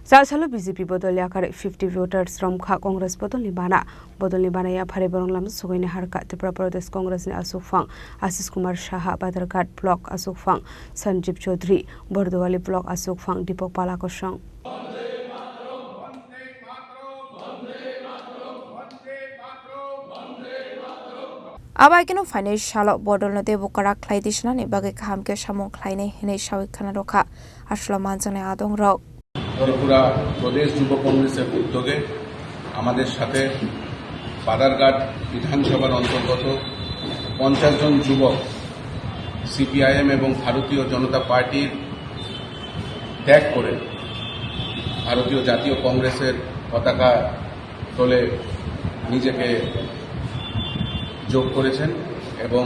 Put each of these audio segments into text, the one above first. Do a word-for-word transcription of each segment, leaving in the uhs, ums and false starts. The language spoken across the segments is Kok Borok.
Chasalo B J P bodol yakarwi fifty voters romkha Congress bodolni bana. Bodolni bana yapharwi borok lamjak sogwini harkha Tripura Pradesh Congress ni aswkphang Ashish Kumar Saha, Badharghat Block aswkphang Sanjeev Chaudhary, Bordowali Block aswkphang Deepak Pala Kosong. Abaikeno phainai salo bodolno teibo kwrak khlai di swnani bagwi kaham khe samung khlainai hwnwi sawi khna rwkha aswla manjaknai adongrok. Tripura প্রদেশ যুব কংগ্রেসের উদ্যোগে আমাদের সাথে বাদারঘাট বিধানসভার অন্তর্গত পঞ্চাশ জন যুবক সিপিআইএম এবং ভারতীয় জনতা পার্টির ত্যাগ করে ভারতীয় জাতীয় কংগ্রেসের পতাকা দলে নিজেকে যোগ করেছেন এবং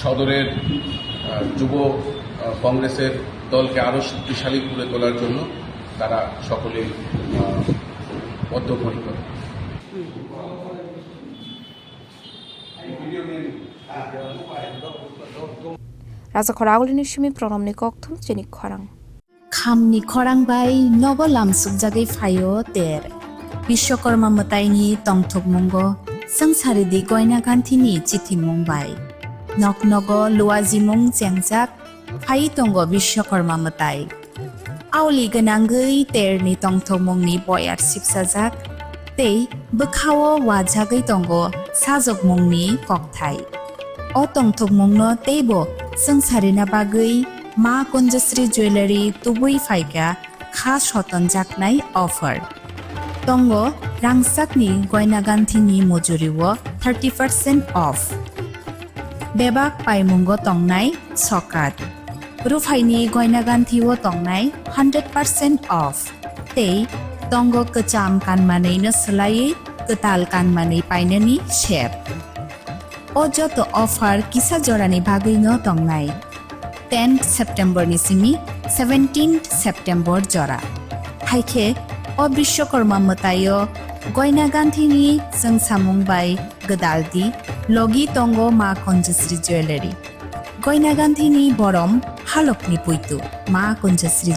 সদরের, আহ, যুব, আহ, কংগ্রেসের দলকে আরও শক্তিশালী করে তোলার জন্য তারা সকলেই, আহ, বদ্ধপরিকর। Raja khorang ulini simi program ni kokthum chini khorang. Khamni khorang bai nogo lamsukjagwi phaio ter. Biswakorma mwtaini tongthokmungo swngcharidi Goina Ganthini chithimung bai. Nok nogo luajimung chengjak phai tongo Biswakorma mwtai. Aoli gwnangwi terni tongthokmungni boyar sipsajak tei bwkhao wajagwi tongo sajokmungni kokthai. O tongthokmungno teibo swngcharina bagwi Ma Kunjasri Jewellery tubui phaikha kha sotonjaknai offer. Tongo rangchakni Goina Ganthini mujurio thirty percent off. Bebak paimungo tongnai sokat. Ruphaini Goina Ganthio tongnai hundred percent off. Tei tongo kwcham kanmanwino swlaiwi kwtal kanmanwi painani sep. O joto offer kisa jorani bagwino tongnai. Tenth September ni simi seventeenth September jora. Haikhe o Biswakorma mwtaio Goina Ganthini chwngsamung bai gwdaldi logi tongo Ma Kunjasri Jewellery. Goina Ganthini borom halokni puitu Ma Kunjasri